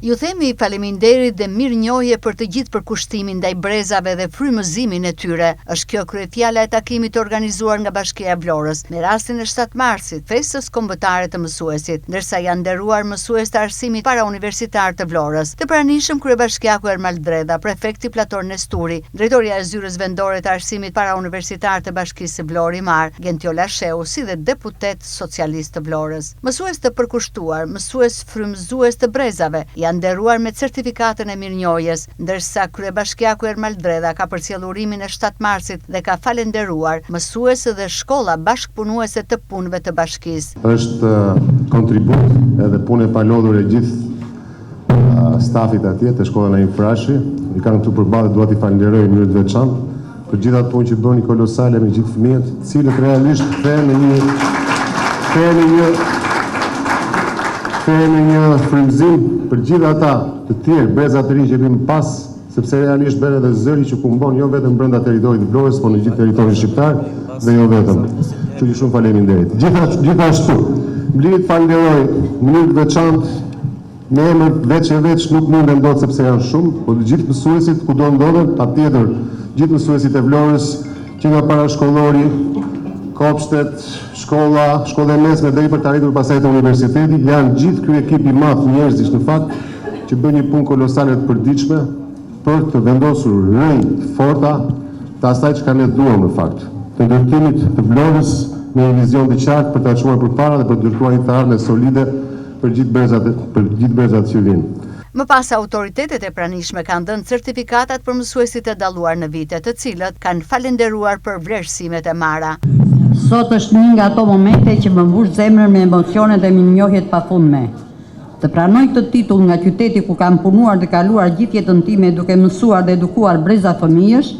Ju themi faleminderit dhe mirënjohje për të gjithë përkushtimin ndaj brezave dhe frymëzimin e tyre. Është kjo kryefjala e takimit të organizuar nga Bashkia e Vlorës, me rastin e 7 marsit, festës kombëtare të mësuesit, ndërsa janë nderuar mësues të arsimit parauniversitar të Vlorës. Të pranishëm kryebashkiaku Ermal Dredha, prefekti Plator Nesturi, drejtorja e Zyrës Vendore të Arsimit Parauniversitar të Bashkisë Vlorë Himarë, Gentiola Shehu, si dhe deputetë socialistë të Vlorës. Mësues të përkushtuar, mësues frymëzues të brezave, janë nderuar me certifikatën e mirënjohjes, ndërsa kryebashkiaku Ermal Dredha ka përcjellë urimin e 7 marsit dhe ka falenderuar mësues dhe shkolla bashkëpunuese të punëve të bashkisë. Është kontribut edhe punë e palodhur e gjithë stafit atje te shkolla Naim Frashëri. I kam këtu përballë dhe dua t'i falenderoj në mënyrë të veçantë për gjithë atë punë që bëni kolosale me gjithë fëmijët, të cilët realisht kthehen në një kthehen në një kthehen në një frymëzim për gjithë ata të tjerë, breza të rinj që vijnë pas, sepse realisht bëhen edhe zëri që kumbon jo vetëm brenda territorit të Vlorës, por në gjithë territorin shqiptar dhe jo vetëm. Kështu që shumë faleminderit. Gjithashtu, më lini të falenderoj në mënyrë të veçantë Me emër veç e veç nuk mundem dot sepse janë shumë, po të gjithë mësuesit kudo ndodhen, patjetër gjithë mësuesit e Vlorës, që nga parashkollori, kopshtet, shkolla, shkolla e mesme deri për të arritur pastaj te universiteti, janë gjithë ky ekip i madh njerëzish në fakt që bën një punë kolosale të përditshme për të vendosur rrënjë të forta të asaj çka ne duam në fakt, të ndërtimit të Vlorës me një vizion të qartë për ta çuar përpara dhe për të ndërtuar një të ardhme solide për gjithë brezat për gjithë brezat që vijnë. Më pas autoritetet e pranishme kanë dhënë certifikatat për mësuesit e dalluar në vite, të cilët kanë falenderuar për vlerësimet e marra. Sot është një nga ato momente që më mbush zemrën me emocione dhe mirënjohje të pafundme. Të pranoj këtë titull nga qyteti ku kam punuar dhe kaluar gjithë jetën time duke mësuar dhe edukuar breza fëmijësh,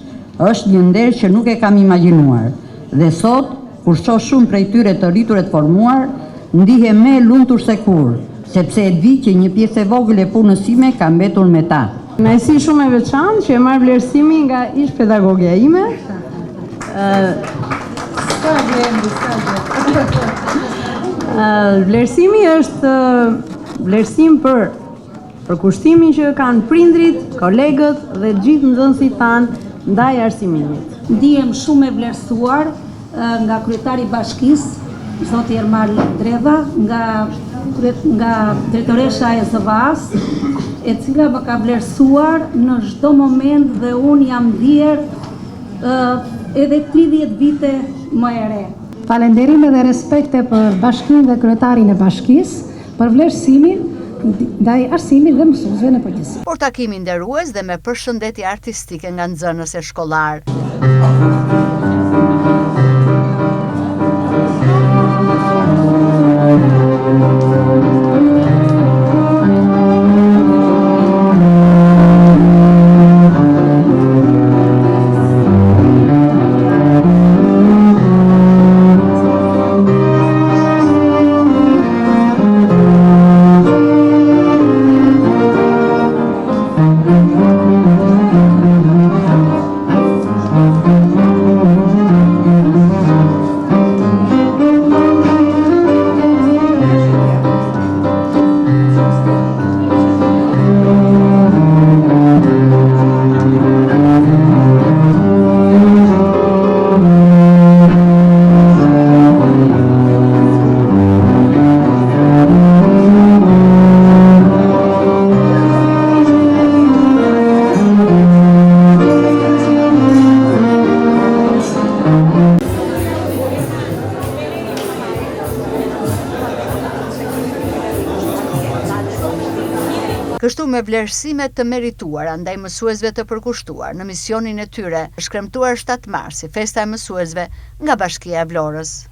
është një nder që nuk e kam imagjinuar. Dhe sot, kur shoh shumë prej tyre të rritur e të formuar, ndihem më e lumtur se kurrë, sepse e di që një pjesë e vogël e punës sime ka mbetur me ta. Kënaqësi shumë e veçantë që e marr vlerësimin nga ish pedagogja ime. Sa Vlerësimi është vlerësim për përkushtimin që kanë prindrit, kolegët dhe gjithë nxënësit tanë ndaj arsimimit. Ndihem shumë e vlerësuar nga kryetari i bashkisë, zoti Ermal Dredha, nga nga drejtoresha e ZVA-s, e cila më ka vlerësuar në çdo moment dhe unë jam ndier edhe 30 vite më e re. Falenderime dhe respekte për bashkinë dhe kryetarin e bashkisë, për vlerësimin ndaj arsimit dhe mësuesve në përgjithësi. Por takimi nderues dhe me përshëndetje artistike nga nxënës e shkollarë. Kështu me vlerësime të merituara ndaj mësuesve të përkushtuar në misionin e tyre, është kremtuar 7 marsi, festa e mësuesve nga Bashkia e Vlorës.